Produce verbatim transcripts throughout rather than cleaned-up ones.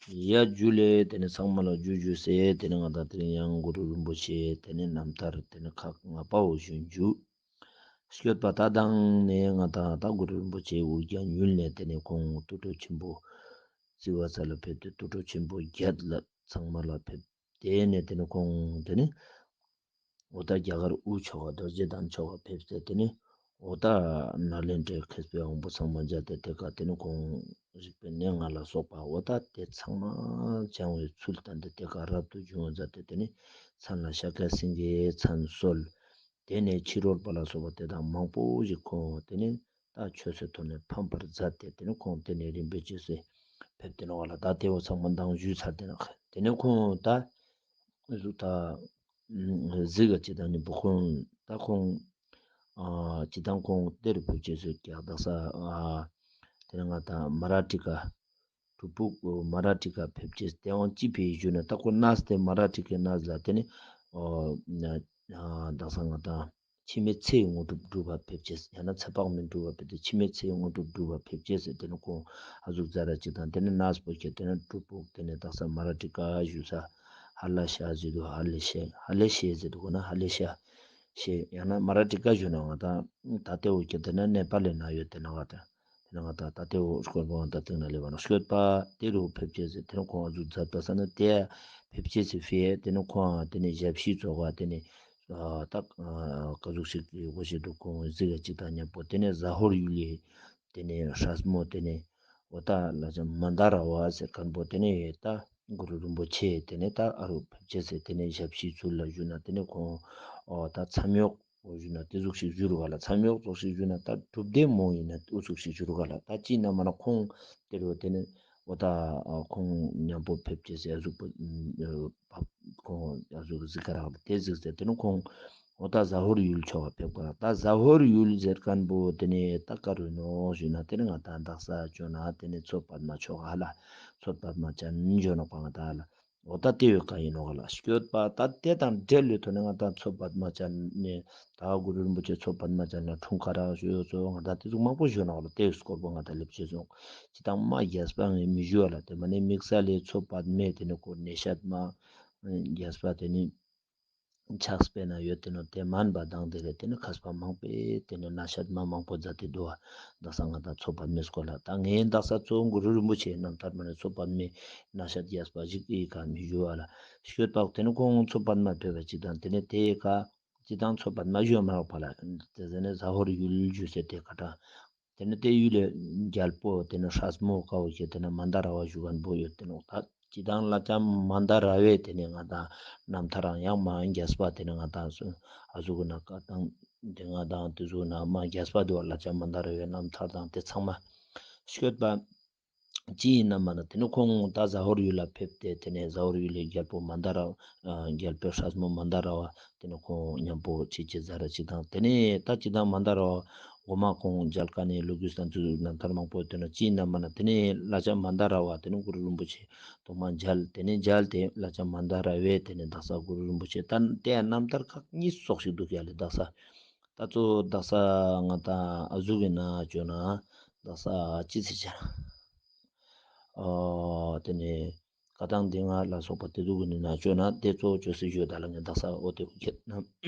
ཡ་ཇུ་ལེ། ཏེ་ནེ་ཚང་མ་ལ་ཇུ་ཇུ་ཟེར། ཏེ་ནེ་ང་དང་དེ་རིང་ཡང་གུ་རུ་རིན་པོ་ཆེ་ཏེ་ནེ་རྣམ་ཐར་ཏེ་ནེ་ཁག་ལྔ་པའོ་ཞུ་ཇུ། སྐྱོད་པ་ད་དང་ནེ་ང་དང་ད་གུ་རུ་རིན་པོ་ཆེ་འུར་རྒྱ་ཉུལ་ནེ་ཏེ་ནེ་ཁོང་དུར་ཁྲོད་ཆེན་པོ་རྩི་བ་ས་ལ་ཕེབས་ཏེ་དུར་ཁྲོད་ཆེན་པོ་བརྒྱད་ལ་ཚང་མ་ལ་ཕེབས། ཏེ་ནེ་ཏེ་ནེ་ཁོང་ཏེ་ནེ་འོ་ད་རྒྱ་གར་དབུས་ཕྱོགས་ཀ་རྡོ་རྗེ་གདན་ཕྱོགས་ཀ་ཕེབས་ཏེ་ཏེ་ནེ་འོ་ད་ནཱ་ལེནྡྲའི་མཁས་པའི་དབང་པོ་ཚང་མ་མཇལ་ཏེ་ཏེ་ཀ་ཏེ་ནེ་ཁོང་རིག་པའི་གནས་ལྔ་ལ་སོགས་པ་འོ་ད་ཏེ་ཚང་མ་སྦྱང་བའི་ཚུལ་བསྟན་ཏེ་ཏེ་ཀ་རབ་ཏུ་བྱུང་བ་མཛད་དེ་ཏེ་ནེ་མཚན་ལ་ཤཱཀྱ་སེང་གེའི་མཚན་གསོལ། ཏེ་ནེ་ཕྱི་རོལ་པ་ལ་སོགས་པ་ཏེ་དང་མང་པོ་ཞིག་ཁོང་ཏེ་ནེ་ད་ཆོས་སི་ཐོག་ནེ་ཕམ་པར་མཛད་དེ་ཏེ་ནེ་ཁོང་ཏེ་ནེ་རིམ་པས་རྗེས་སུ་ཕེབས་ཏེ་ནོག་ལ། ད་ཏེ་བོ་ཚང་མ་མདང་ཞུས་ཚར་ཏེ་ནོག། ཏེ་ནེ་ཁོང་ད་གཟུགས་ད་གཟིག་ག་ཅི་དང་ནི་བུ་ཁོང་ད་ཁོང་ཨ་ཅི་དང་ཁོང་ཏེ་རུ་ཕེབས་རྗེས་སུ་ཀྱག་དག་ས་ཨ་ཏེ་ནེ་ང་དང་མ་ར་ཏི་ཀ་གྲུབ་ཕུག་མ་ར་ཏི་ཀ་ཕེབས་རྗེས་ཏེ་འོང་ཅི་ཕི་ཞུ་ན་ད་ཁོ་གནས་ཏེ་མ་ར་ཏི་ཀའི་གནས་ལ་ཏེ་ནེ་ཨོ་ན་ཨ་དག་ས་ང་དང་འཆི་མེད་ཚེའི་དངོས་གྲུབ་སྒྲུབ་པ་ཕེབས་རྗེས་ཡང་ན་ཚེ་དཔག་མེད་སྒྲུབ་པ་ཕེབས་ཏེ་འཆི་མེད་ཚེའི་དངོས་གྲུབ་སྒྲུབ་པ་ཕེབས་རྗེས་ཟེར་ཏེ་ནེ་ཁོང་ཨ་ཟུག་ཛ་ར་ཅིག་དང་ཏེ་ནེ་གནས་པོ་ཁྱེར་ཏེ་ནེ་གྲུབ་ཕུག་ཏེ་ནེ་དག་ས་མ་ར་ཏི་ཀ་ཞུ་ས་ཧ་ལ་ཤ་ཟེར་དུག། ཧ་ལེ་ཤ་ཧ་ལེ་ཤེ་ཟེར་དུག་གོ་ན་ཧ་ལེ་ཤ་ཤེ་ཡང་ན་མ་ར་ཏི་ཀ་ཞུ་ན་ང་དང་ད་ཏེ་བོ་ཁྱེར་ཏེ་ནེ་ནེ་པ་ལི་ན་ཡོད་ཏེ་ནེ་ང་དང་ཏེ་ནེ་ང་དང་ད་ཏེ་བོ་སྐོར་བོ་ང་དང་སྟིང་ནེ་ལེབ་བ་ནོག། སྐྱོད་པ་ཏེ་རུ་ཕེབས་རྗེས་ཟེར་ཏེ་ནེ་ཁོང་ཨ་ཟུག་ཛད་པ་ས་ན་ཏེ་ཕེབས་རྗེས་ཟེར་ཕི་ཏེ་ནེ་ཁོང་ཏེ་ནེ་ཞབས་ཕྱི་ཚོགས་པ་ཏེ་ནེ་ཨ་ད་ཨ་ཀ་ཟུག་ཞིག་གི་གོ་ཤེས་དུག་ཁོང་གཟིག་ག་ཅིག་དང་ཉམ་པོ་ཏེ་ནེ་ཟ་ཧོར་ཡུལ་ལི་ཏེ་ནེ་སྲས་མོ་ཏེ་ནེ་འོ་ད་ལ་ཅང་མན་དཱ་ར་བ་ཟེར་ཁན་པོ་ཏེ་ནེ་ད་གུ་རུ་རིན་པོ་ཆེ་ཏེ་ནེ་ད་ཨ་རུ་ཕེབས་རྗེས་ཟེར་ཏེ་ནེ་ཞབས་ཕྱི་ཚུལ་ལ་ཞུ་ན་ཏེ་ནེ་ཁོང་འོ་ད་མཚམས་གཡོག་འོ་ཞུ་ན་ཏེ་ཟུག་ཞིག་ཞུ་རུ་ག་ལ་མཚམས་གཡོག་ཙོགས་ཤིག་ཞུ་ན་ད་གྲུབ་སྡེ་མོ་ཨིན་ན་འོ་ཟུག་ཞིག་ཞུ་རུ་ག་ལ་ད་ཅི་ན་མ་ན་ཁོང་ཏེ་རུ་ཏེ་ནེ་འོ་ད་ཁོང་ཉམ་པོ་ཕེབས་རྗེས་ཟེར་ཨ་ཟུག་པོ་ཁོང་ཨ་ཟུག་གཟིག་ག་རག་ཏེ་གཟིག་ཟེར་ཏེ་ནེ་ཁོང་འོ་ད་ཟ་ཧོར་ཡུལ་ཕྱོགས་ལ་ཕེབས་ག་ལ་ད་ཟ་ཧོར་ཡུལ་ཟེར་ཁན་པོ་ཏེ་ནེ་ད་ཀ་རུ་ནོག་ཞུ་ན་ཏེ་ནེ་ང་དང་དག་ས་ཅོ་ན་ཏེ་ནེ་མཚོ་པདྨ་ཕྱོགས་ཧ་ལ་མཚོ་པདྨ་ཅན་ཇོ་ནོག་པ་ང་དང་ལ། འོ་ད་ཏེ་བོའི་ཀ་ཨིན་ནོག་ལ། སྐྱོད་པ་ད་ཏེ་དང་འབྲེལ་ལོས་ཐོག་ནེ་ང་དང་མཚོ་པདྨ་ཅན་ནེ་ད་གུ་རུ་རིན་པོ་ཆེ་མཚོ་པདྨ་ཅན་ལ་འཁྲུངས་ཁ་རག་ཞུ་ཡོད་ཙོགས་ང་དང་ཏེ་ཟུག་མང་པོ་ཞུ་ནོག་ལ། ཏེ་བོའི་སྐོར་པོ་ང་དང་ལེབ་ཅེས་སོང་། ཅི་དང་མ་རྒྱས་པ་ངས་མི་ཞུ་བ་ལ་ཏེ་མ་ནེ་དམིགས་བསལ་ལས་མཚོ་པདྨའི་ཏེ་ནེ་སྐོར་ནེ་ཤད་མ་རྒྱས་པ་ཏེ་ནེ་ཕྱག་དཔེ་ན་ཡོད་ཏེ་ནོ་ཏེ་མན་པ་དང་ཏེ་རེ་ཏེ་ནེ་མཁས་པ་མང་པོས་ཏེ་ནེ་ན་ཤད་མ་མང་པོ་ཛད་དེ་དུག་པ། དག་ས་ང་དང་མཚོ་པདྨའི་སྐོར་ལ་ད་ངས་དག་ས་གཙོ་བོ་གུ་རུ་རིན་པོ་ཆེའི་རྣམ་ཐར་མ་ནེ་མཚོ་པདྨའི་ན་ཤད་རྒྱས་པ་ཞིག་ཨི་ཀ་མི་ཞུ་བ་ལ། སྐྱོད་པ་ཏེ་ནེ་ཁོང་མཚོ་པདྨ་ཕེབས་པ་ཅིག་དང་ཏེ་ནེ་ཏེ་ཀ་ཅི་དང་མཚོ་པདྨ་ཞུ་མ་རག་པ་ལ་ཏེ་ཟེར་ནེ་ཟ་ཧོར་ཡུལ་ཞུ་སེ་ཏེ་ཀ་ཏང་། ཏེ་ནེ་ཏེ་ཡུལ་ལས་རྒྱལ་པོ་ཏེ་ནེ་སྲས་མོ་ཀ་བོ་ཞིག་ཏེ་ནེ་མན་དཱ་ར་བ་ཞུ་ཁན་པོ་ཡོད་ཏེ་ནོག་ད། ཅི་དང་ལ་ཅང་མན་དཱ་ར་བའི་ཏེ་ནེ་ང་དང་རྣམ་ཐར་རང་ཡང་མ་རྒྱས་པ་ཏེ་ནེ་ང་དང་སུ་ཨ་ཟུག་གི་ན་ཀ་ཏང་ཏེ་ང་དང་ཏེ་ཟུག་ན་མ་རྒྱས་པ་དུག་པ། ལ་ཅང་མན་དཱ་ར་བའི་རྣམ་ཐར་དང་ཏེ་ཚང་མ་སྐྱོད་པ་ཅི་ཨིན་ན་མ་ན་ཏེ་ནེ་ཁོང་ད་ཟ་ཧོར་ཡུལ་ལ་ཕེབས་ཏེ་ཏེ་ནེ་ཟ་ཧོར་ཡུལ་ལི་རྒྱལ་པོ་མན་དཱ་ར་བ་རྒྱལ་པོའི་སྲས་མོ་མན་དཱ་ར་བ་ཏེ་ནེ་ཁོང་ཉམ་པོ་ཅི་ཅི་ཛད་ར་ཅིག་དང་ཏེ་ནེ་ད་ཅི་དང་མན་དཱ་ར་བ་གོ་མ་ཁོང་མཇལ་ཀ་ནེ་ལོ་རྒྱུས་དང་ཏེ་ཟུག་རྣམ་ཐར་མང་པོ་ཡོད་ཏེ་ནོ་ཅི་ཨིན་ན་མ་ན་ཏེ་ནེ་ལ་ཅང་མན་དཱ་ར་བ་ཏེ་ནེ་གུ་རུ་རིན་པོ་ཆེ་ཐོག་མ་མཇལ་ཏེ་ནེ་མཇལ་ཏེ་ལ་ཅང་མན་དཱ་ར་བའི་ཏེ་ནེ་དག་ས་གུ་རུ་རིན་པོ་ཆེ་ད་ཏེ་ཡང་རྣམ་ཐར་ཁག་གཉིས་ཙོགས་ཤིག་དུག་ཡ་ལེ། དག་ས་ད་ཚོ་དག་ས་ང་དང་ཨ་ཟུག་གི་ན་ཅོ་ན་དག་ས་ཅི་ཟེར་ཅ་ཨ་ཏེ་ནེ་ཀ་ཏང་ཏེ་ང་ལ་སོགས་པ་ཏེ་ཟུག་གི་ན་ཅོ་ན་ཏེ་ཚོ་ཅོ་སེ་ཞུ་ད་ལ་ངས་དག་ས་འོ་ཏེ་ཁྱེད་ན་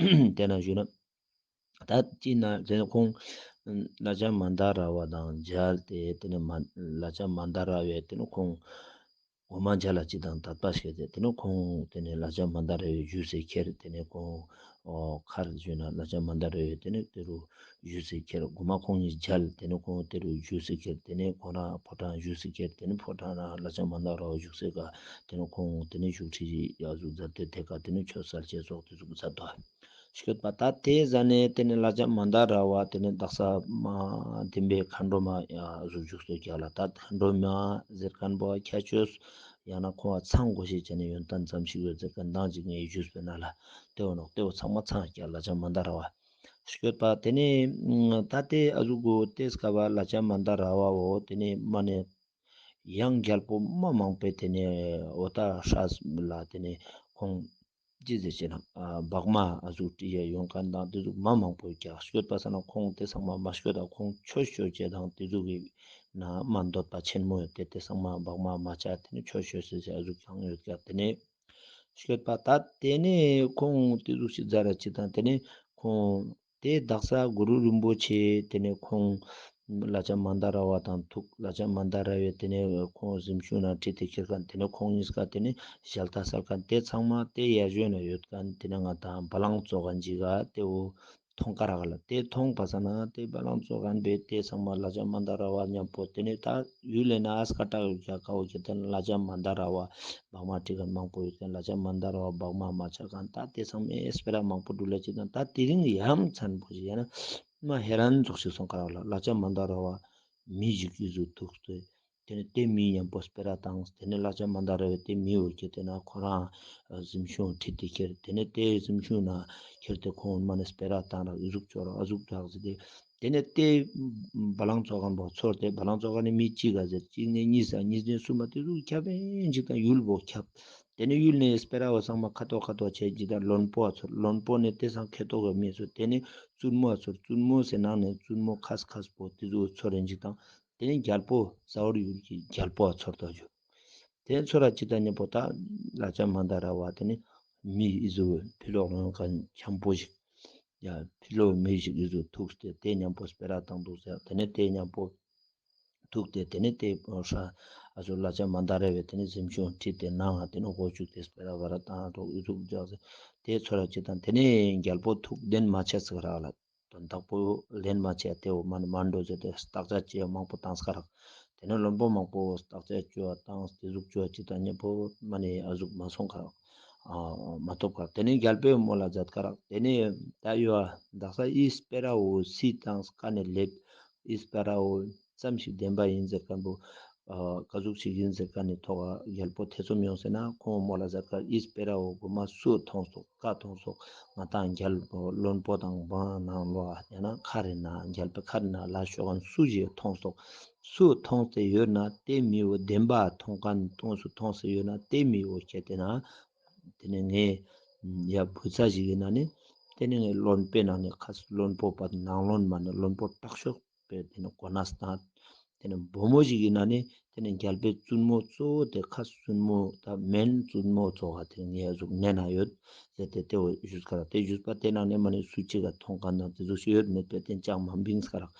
ཏེ་ན་ཞུ་ན། ད་ཅི་ན་ཏེ་ནེ་ཁོང་ལ་ཅང་མན་དཱ་ར་བ་དང་མཇལ་ཏེ་ཏེ་ནེ་མ་ལ་ཅང་མན་དཱ་ར་བའི་ཏེ་ནེ་ཁོང་གོ་མ་མཇལ་ལ་ཅིག་དང་དད་པ་སྐྱེས་ཏེ་ཏེ་ནེ་ཁོང་ཏེ་ནེ་ལ་ཅང་མན་དཱ་ར་བའི་བཞུགས་སའི་ཁྱེར་ཏེ་ནེ་ཁོང་ཨོ་ཁར་ཞུ་ན་ལ་ཅང་མན་དཱ་ར་བའི་ཏེ་ནེ་ཏེ་རུ་བཞུགས་སའི་ཁྱེར་གོ་མ་ཁོང་གཉིས་མཇལ་ཏེ་ནེ་ཁོང་ཏེ་རུ་བཞུགས་སའི་ཁྱེར་ཏེ་ནེ་ཁོང་རང་ཕོ་བྲང་བཞུགས་སའི་ཁྱེར་ཏེ་ནེ་ཕོ་བྲང་རང་ལ་ཅང་མན་དཱ་ར་བ་བཞུགས་སའི་ཀ་ཏེ་ནེ་ཁོང་ཏེ་ནེ་བཞུགས་ཁྲི་ཡ་ཟུག་མཛད་དེ་ཏེ་ཀ་ཏེ་ནེ་ཆོས་གསལ་བྱེད་སོགས་ཏེ་ཟུག་མཛད་དོ། སྐྱོད་པ་ད་ཏེ་ཟ་ནེ་ཏེ་ནེ་ལ་ཅང་མན་དཱ་ར་བ་ཏེ་ནེ་དག་ས་མ་དིམ་པའི་མཁའ་འགྲོ་མ་ཡ་ཟུག་བཞུགས་སོ་ཀྱག་ལ། ད་མཁའ་འགྲོ་མ་ཟེར་ཁན་པོ་ཁྱད་ཆོས་ཡང་ན་ཁོང་བ་ཚང་དགོས་ཤེས་ཅན་ནི་ཡོན་ཏན་ཙམ་ཞིག་ཡོད་ཟེར་ཁན་དང་ཅིག་ངས་ཞུས་པའི་ནང་ལ་ཏེ་བོ་ནོག། ཏེ་བོ་ཚང་མ་ཚང་ཀྱག་ལ་ཅང་མན་དཱ་ར་བ། སྐྱོད་པ་ཏེ་ནེ་ད་ཏེ་ཨ་ཟུག་གོ་ཏེ་སྐབས་ལ་ཅང་མན་དཱ་ར་བ་བོ་ཏེ་ནེ་མ་ནེ་ཡང་རྒྱལ་པོ་མ་མང་པོས་ཏེ་ནེ་འོ་ད་སྲས་ལ་ཏེ་ནེ་ཁོང་ཅི་ཟེར་ཅེ་ན་ཨ་བག་མ་ཨ་ཟུག་ཏེ་ཡ་ཡོང་ཁན་དང་ཏེ་ཟུག་མ་མང་པོ་ཀྱག་སྐྱོད་པ་ས་ན་ཁོང་ཏེ་ཚང་མ་མ་སྐྱོད་ད་ཁོང་ཆོས་ཆོས་ཅེས་དང་ཏེ་ཟུག་གི་ ན་མ་འདོད་པ་ཆེན་མོ་ཡོད་དེ་དེ་ཚང་མ་བག་མ་མ་ཆ་དེ་ནི་ཆོས་ཤོད་ཟེར་ཨ་ཟུག་ཀྱང་ཡོད་ཀྱག། དེ་ནི་ཤོད་པ་ད་དེ་ནི་ཁོང་དེ་ཟུག་ཞིག་མཛད་ར་ཅིག་དང་དེ་ནི་ཁོང་དེ་དག་ས་གུ་རུ་རིན་པོ་ཆེ་དེ་ནི་ཁོང་ལ་ལྕམ་མན་དཱ་ར་བ་དང་ཐུག། ལ་ལྕམ་མན་དཱ་ར་བས་དེ་ནི་ཁོང་གཟིམ་ཆུང་ན་ཁྲིད་དེ་ཁྱེར་ཁན་དེ་ནི་ཁོང་གཉིས་ཀ་དེ་ནི་ཞལ་ཏ་སལ་ཁན་དེ་ཚང་མ་དེ་ཡར་ཞོན་ན་ཡོད་ཁན་དེ་ནི་ང་དང་བ་ལང་ཙོགས་ཁན་ཅིག་ག་དེ་བོ་མཐོང་ཀ་རག་ལ། དེ་མཐོང་པ་ས་ན་དེ་བ་ལང་ཙོགས་ཁན་པས་དེ་ཚང་མ་ལ་ལྕམ་མན་དཱ་ར་བ་ཉམ་པོ་དེ་ནི་ད་ཡུལ་ལས་ན་ཨ་སྐད་གྲགས་ཡོད་ཀྱག། ཀ་བོ་ཁྱེར་དེ་ལ་ལྕམ་མན་དཱ་ར་བ་བག་མ་ཁྲིད་ཁན་མང་པོ་ཡོད་ཀྱག། ལ་ལྕམ་མན་དཱ་ར་བ་བག་མ་མ་ཆ་ཁན་ད་དེ་ཚང་མས་སྤེ་ར་མང་པོ་འགྲུལ་ལ་ཅིག་དང་ད་དེ་རིང་ཡ་མཚན་པོ་ཞིག་ཡང་ན་མ་ཧེ་རན་ཙོགས་ཤིག་སོང་ཀ་རག་ལ། ལ་ལྕམ་མན་དཱ་ར་བ་མི་ཞིག་གི་ཟུག་ཐུག་སྟེ་དེ་ནི་དེ་མི་ཉམ་པོ་སྤེ་ར་བཏང་། དེ་ནི་ལ་ལྕམ་མན་དཱ་ར་བས་དེ་མི་བོ་ཁྱེར་དེ་ན་ཁོ་རང་གཟིམ་ཆུང་ཁྲིད་དེ་ཁྱེར། དེ་ནི་དེ་གཟིམ་ཆུང་ན་ཁྱེར་དེ་ཁོང་མ་ནི་སྤེ་ར་བཏང་རག། ཨི་ཟུག་ཅོ་རག་ཨ་ཟུག་རག་ཟེར་ཏེ། དེ་ནི་དེ་བ་ལང་ཙོགས་ཁན་པོ་ཚོར་ཏེ་བ་ལང་ཙོགས་ཁན་ནི་མི་གཅིག་ག་ཟེར་གཅིག་ནས་གཉིས་ས་གཉིས་ནས་གསུམ་མ་དེ་ཟུག་ཁྱབ་ཨིན་ཅིག་དང་ཡུལ་བོ་ཁྱབ། དེ་ནི་ཡུལ་ནས་སྤེ་ར་བོ་ཚང་མ་ཁ་ཐོག་ཁ་ཐོག་ཆེ་ཅིག་དང་བློན་པོ་ཚོར། བློན་པོ་ནི་དེ་སང་ཁེ་ཐོག་གི་མི་ཚོར། དེ་ནི་བཙུན་མོ་ཚོར། བཙུན་མོ་ཟེར་ནང་ནས་བཙུན་མོ་ཁས་ཁས་པོ་དེ་ཟུག་ཚོར་ཨིན་ཅིག་དང་། དེ་ནི་རྒྱལ་པོ་ཟ་ཧོར་ཡུལ་གྱི་རྒྱལ་པོ་ཚོར་ཏོ་ཞུ། དེ་ཚོར་ར་ཅིག་དང་ཉམ་པོ་ད་ལ་ལྕམ་མན་དཱ་ར་བ་དེ་ནི་མི་ཨི་ཟུག་ཕི་ལོག་ནང་ཁ་འཆམ་པོ་ཞིག་ཡ་ཕི་ལོག་མི་ཞིག་ཨི་ཟུག་ཐུག་སྟེ་དེ་ཉམ་པོ་སྤེ་ར་བཏང་འདུག་ཟེར། དེ་ནི་དེ་ཉམ་པོ་ཐུག་སྟེ་དེ་ནི་དེ་ཧྲ་ཨ་ཟུག་ལ་ལྕམ་མན་དཱ་ར་བས་དེ་ནི་གཟིམ་ཆུང་ཁྲིད་དེ་ནང་ང་དེ་ནི་སྒོ་བཅུག་སྟེ་སྤེ་ར་བ་ར་བཏང་འདུག་ཨི་ཟུག་རྒྱག་ཟེར། དེ་ཚོར་ར་ཅིག་དང་དེ་ནི་རྒྱལ་པོ་ཐུག་དེན་མ་ཆ་ཟེར་རག་ལ། དོན་དག་པོ་ལེན་མ་ཆ་དེ་བོ་མ་ནི་མ་འགྲོ་ཟེར་ཏེ་བརྟག་དཔྱད་བྱེད་མང་པོ་བཏང་ས་རག། དེ་ནི་བློན་པོ་མང་པོ་བརྟག་དཔྱད་བཅོ་བ་བཏང་དེ་ཟུག་བཅོ་བ་ཅིག་དང་ཉམ་པོ་མ་ནི་ཨ་ཟུག་མ་སོང་ཁ་རག། ཨ་མ་ཐོབ་ཁ་རག། དེ་ནི་རྒྱལ་པོའི་མོལ་ལ་མཛད་ཁ་རག། དེ་ནི་ད་ཡོ་ཨ་དག་ས་ཨི་སྤེ་ར་བོ་སི་བཏང་ཀ་ནས་ལེབ། ཨི་སྤེ་ར་བོ་ཙམ་ཞིག་བདེན་པ་ཨིན་ཟེར་ཁན་པོ་ཨ་ཀ་ཟུག་ཞིག་ཨིན་ཟེར་ཁན་ནི་ཐོག་ག་རྒྱལ་པོ་ཐེ་ཚོམ་ཡོང་ཟེར་ན་ཁོང་མོལ་ལ་མཛད་ཁ་རག། ཨི་སྤེ་ར་བོ་གོ་མ་སུ་མཐོང་སོག། ཀ་མཐོང་སོག། ང་དང་རྒྱལ་པོ་བློན་པོ་དང་བང་ནང་ལོགས་ཡང་ན་ཁ་རེ་ན་རྒྱལ་པོའི་ཁ་རེ་ན་ལ་ཤོག་ཁན་སུ་ཞིག་མཐོང་སོག། སུ་མཐོང་སྟེ་ཡོད་ན་དེ་མི་བོ་བདེན་པ་མཐོང་ཁན་མཐོང་སུ་མཐོང་སྟེ་ཡོད་ན་དེ་མི་བོ་ཁྱེར་ཏེ་ན་དེ་ནི་ངའི་ཡ་བུ་ཚ་ཞིག་ཨིན་ན་ནི་དེ་ནི་ངའི་བློན་པོའི་ནང་ནས་ཁ་བློན་པོ་པ་ནང་བློན་མ་ནི་བློན་པོ་དྲག་ཤོས་པས་དེ་ནི་གོ་གནས་བཏང་། དེ་ནི་བུ་མོ་ཞིག་ཨིན་ན་ནི་དེ་ནི་རྒྱལ་པོའི་བཙུན་མོ་གཙོ་བོ་དེ་ཁ་བཙུན་མོ་ད་མེན་བཙུན་མོ་གཙོ་བོ་དེ་ངའི་ཨ་ཟུག་ནན་ན་ཡོད་ཟེར་ཏེ་དེ་བོ་ཞུས་ཁ་རག། དེ་ཞུས་པ་དེ་ནང་ནས་མ་ནི་སུ་གཅིག་ག་མཐོང་ཁན་དང་དེ་ཟུག་ཞིག་ཡོད་མེད་པས་དེ་ཅང་མ་བིངས་ཁ་རག།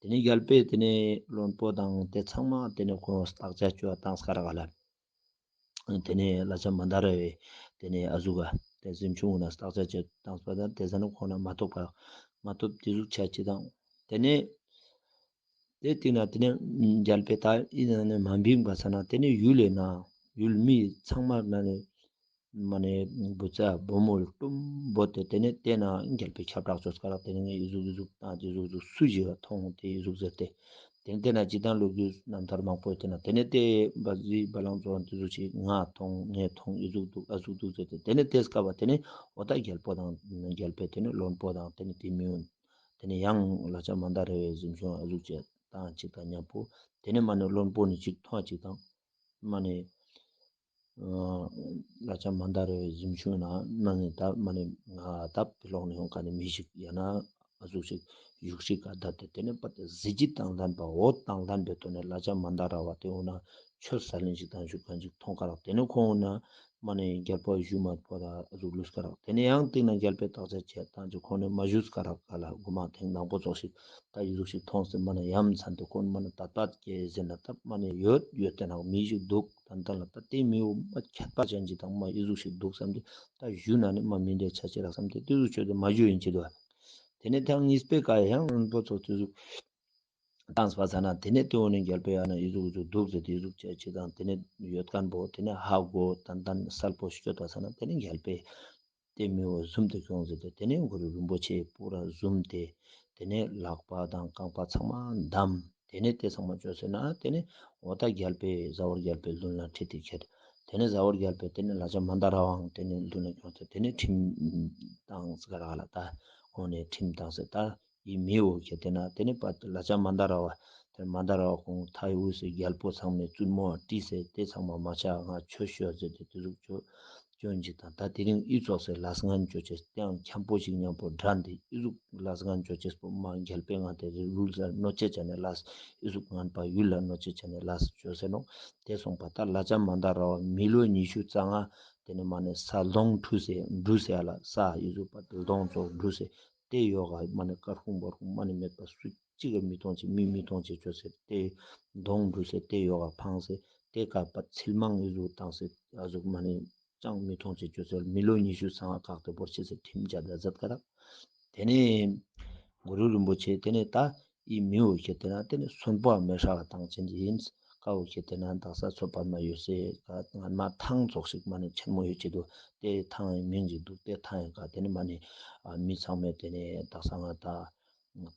དེ་ནི་རྒྱལ་པོས་དེ་ནི་བློན་པོ་དང་དེ་ཚང་མ་དེ་ནི་ཁོང་བརྟག་དཔྱད་བཅོ་བ་བཏང་ཁ་རག་ག་ལ། དེ་ནས་ལ་ལྕམ་མན་དཱ་ར་བས་དེ་ནས་ཨ་ཟུག་ག་དེ་གཟིམ་ཆུང་ན་བརྟག་དཔྱད་བྱེད་བཏང་པ་དང་དེ་ཟ་ནི་ཁོང་ན་མ་ཐོབ་པ་མ་ཐོབ་དེ་ཟུག་ཆ་ཅི་དང་། དེ་ནས་དེ་སྟིང་ན་དེ་ནས་རྒྱལ་པོས་ད་ཨི་ན་ནས་མ་བིང་པ་ས་ན་དེ་ནས་ཡུལ་ལས་ན་ཡུལ་མི་ཚང་མ་ན་ནས་མ་ནས་བུ་ཚ་བུ་མོ་ལ་ཀྲུམ་བོ་དེ་དེ་ནས་དེ་ན་རྒྱལ་པོས་ཁྱབ་བསྒྲགས་བྱོས་ཀ་རག། དེ་ནས་ངས་ཨི་ཟུག་ཨི་ཟུག་བཏང་དེ་ཟུག་ཨི་ཟུག་སུ་ཞིག་ལ་མཐོང་དེ་ཨི་ཟུག་ཟེར་ཏེ། དེ་ནས་དེ་ན་ཇི་ལྟར་ལོ་རྒྱུས་རྣམ་ཐར་མང་པོ་ཡོད་དེ་ན་དེ་ནས་དེ་བ་ཟི་བ་ལང་ཙོགས་དེ་ཟུག་ཅིག་ང་མཐོང་ངས་མཐོང་ཨི་ཟུག་འདུག་ཨ་ཟུག་འདུག་ཟེར་ཏེ་དེ་ནས་དེ་སྐབས་པ་དེ་ནས་འོ་ད་རྒྱལ་པོ་དང་རྒྱལ་པོས་དེ་ནས་བློན་པོ་དང་དེ་ནས་དེ་མི་འོན་དེ་ནས་ཡང་ལ་ལྕམ་མན་དཱ་ར་བའི་གཟིམ་ཆུང་ཨ་ཟུག་ཅིག་དང་ཅིག་དང་མཉམ་པོ་དེ་ནས་མ་ནས་བློན་པོ་ནས་ཅིག་མཐོང་ཅིག་དང་མ་ནས། ལ་ལྕམ་མན་དཱ་ར་བའི་གཟིམ་ཆུང་ན་མ་ནི་ད་མ་ནི་ང་ད་ཕི་ལོག་ནས་ཡོང་ཁན་ནི་མི་ཞིག་ཡང་ན་ཨ་ཟུག་ཞིག་བཞུགས་ཤིག་ག་ད་དེ་དེ་ནས་པ་དེ་གཟི་བརྗིད་དང་ལྡན་པ་འོད་དང་ལྡན་པའི་ཐོག་ནས་ལ་ལྕམ་མན་དཱ་ར་བ་དེ་འོ་ན་ཆོས་ས་ལེན་ཞིག་དང་བཞུགས་ཁན་ཞིག་མཐོང་ཁ་རག། དེ་ནས་ཁོང་འོ་ན་མ་ནི་རྒྱལ་པོ་བཞུགས་མ་པོ་ད་ཨ་ཟུག་ལུས་ཁ་རག། དེ་ནས་ཡང་སྟིང་ན་རྒྱལ་པོས་བརྟག་དཔྱད་བྱས་དང་ཅི་ཁོང་ནས་མ་བཞུགས་ཁ་རག་ག་ལ་གོ་མ་ཐེངས་དང་པོ་ཙོགས་ཤིག་ད་ཨི་ཟུག་ཞིག་མཐོང་སྟེ་མ་ནི་ཡ་མཚན་དེ་ཁོང་མ་ནི་ད་ད་ཀྱེ་ཟེར་ན་ད་མ་ནི་ཡོད་ཡོད་དེ་ན་མི་ཞིག་འདུག། ཏན་ཏན་ལ་ད་དེ་མི་བོ་མ་ཁྱད་པར་ཅན་ཅིག་དང་མ་ཨི་ཟུག་ཞིག་འདུག་བསམ་སྟེ་ད་ཞུ་ན་ནི་མ་མི་འདྲའི་ཆ་ཅི་རག་བསམ་སྟེ་དེ་ཟུག་ཆོས་དེ་མ་ཞུ་ཡིན་ཅི་དོ། དེ་ནས་ཐེངས་གཉིས་པའི་ཀ་ཡང་བློན་པོ་ཚོ་དེ་ཟུག་བཏང་པ་ས་ན་དེ་ནས་དེ་འོ་ནས་རྒྱལ་པོས་ཡང་ན་ཨི་ཟུག་ཨི་ཟུག་འདུག་ཟེར་དེ་ཟུག་ཆ་ཅི་དང་དེ་ནས་ཡོད་མཁན་པོ་དེ་ནས་ཧ་གོ་ཏན་ཏན་གསལ་པོ་ཤོད་པ་ས་ན་དེ་ནས་རྒྱལ་པོས་དེ་མི་བོ་བཟུམ་དེ་ཁྱོང་ཟེར་ཏེ་དེ་ནས་གུ་རུ་རིན་པོ་ཆེ་པུ་ར་བཟུམ་སྟེ་དེ་ནས་ལག་པ་དང་རྐང་པ་ཚང་མ་བསྡམས། དེ་ནས་དེ་ཚང་མ་བཅོས་ཟེར་ན་དེ་ནས་འོ་ད་རྒྱལ་པོས་ཟ་ཧོར་རྒྱལ་པོའི་མདུན་ལ་ཁྲིད་དེ་ཁྱེར། དེ་ནས་ཟ་ཧོར་རྒྱལ་པོས་དེ་ནས་ལ་ལྕམ་མན་དཱ་ར་བའང་དེ་ནས་མདུན་ལ་ཁྱོངས་ཏེ་དེ་ནས་ཁྲིམས་བཏང་ཟེར་ག་རག་ལ། ད་འོ་ནས་ཁྲིམས་བཏང་ཟེར་ད་ཡི་མི་འོ་ཁྱེར་དེ་ན་དེ་ནས་པ་ལ་ལྕམ་མན་དཱ་ར་བ་དེ་མན་དཱ་ར་བ་ཁོང་ཐའི་དབུས་སུ་རྒྱལ་པོ་ཚང་མས་བཙུན་མོ་བྲིས་ཟེར་དེ་ཚང་མ་མ་ཆ་ང་ཆོས་ཤོད་ཟེར་ཏེ་དེ་ཟུག་ཆོས་ སྐྱོན་ཅིག་དང་ད་དེ་རིང་ཨི་ཙོགས་སེ་ལས་ངན་ཅོ་ཅེས་དེའང་འཁྱམ་པོ་ཞིག་མཉམ་པོ་འདྲ་འདི་ཨི་ཟུག་ལས་ངན་ཅོ་ཅེས་པོ་མ་རྒྱལ་པོའི་ངན་ཏེ་རི་རུལ་ལ་གནོད་ཅེས་ཆ་ནས་ལས་ཨི་ཟུག་ངན་པ་ཡུལ་ལ་གནོད་ཅེས་ཆ་ནས་ལས་ཅོ་སེ་ནོག། དེ་སོང་པ་ད་ལ་ཅ་མན་ད་ར་བ་མི་ལོ་ཉི་ཤུ་རྩ་ལྔ་དེ་ནི་མ་ནི་ས་ལྡོང་འཁྲུ་སེ་འབྲུ་སེ་ཨ་ལ་ས་ཨི་ཟུག་པ་ལྡོང་ཙོགས་འབྲུ་སེ་དེ་ཡོག་ག་མ་ནི་ཀར་ཁུང་བར་ཁུང་མ་ནི་མེད་པ་སུ་གཅིག་ག་མི་མཐོང་ཅེས་མི་མི་མཐོང་ཅེས་ཅོ་སེ་དེ་ལྡོང་འབྲུ་སེ་དེ་ཡོག་ག་འཕངས་སེ་དེ་ཀ་པ་ཚིལ་མང་ཨི་ཟུག་བཏང་སེ་ཨ་ཟུག་མ་ནི་ཅང་མི་མཐོང་ཅེས་ཅོ་སེ་མི་ལོ་ཉི་ཤུ་རྩ་ལྔ་བཀག་སྟེ་བོར་ཅེས་སེ་ཁྲིམས་བཅད་ད་མཛད་ཀ་རག། དེ་ནས་གུ་རུ་རིན་པོ་ཆེ་དེ་ནས་ད་ཨི་མི་འོ་ཁྱེད་དེ་ན་དེ་ནས་གསོན་པོ་མེ་ཧྲག་བཏང་ཅན་ཡིན། ཀ་འོ་ཁྱེད་དེ་ན་དག་ས་མཚོ་པདྨ་ཡོད་སའི་ཀ་ང་མ་ཐང་ཙོགས་ཤིག་མ་ནི་ཆེན་མོ་ཡོད་ཅེས་འདུག། དེ་ཐང་ཡི་མིང་ཅིག་འདུག། དེ་ཐང་ཡི་ཀ་དེ་ནས་མ་ནི་ཨ་མི་ཚང་མས་དེ་ནས་དག་ས་ང་ད་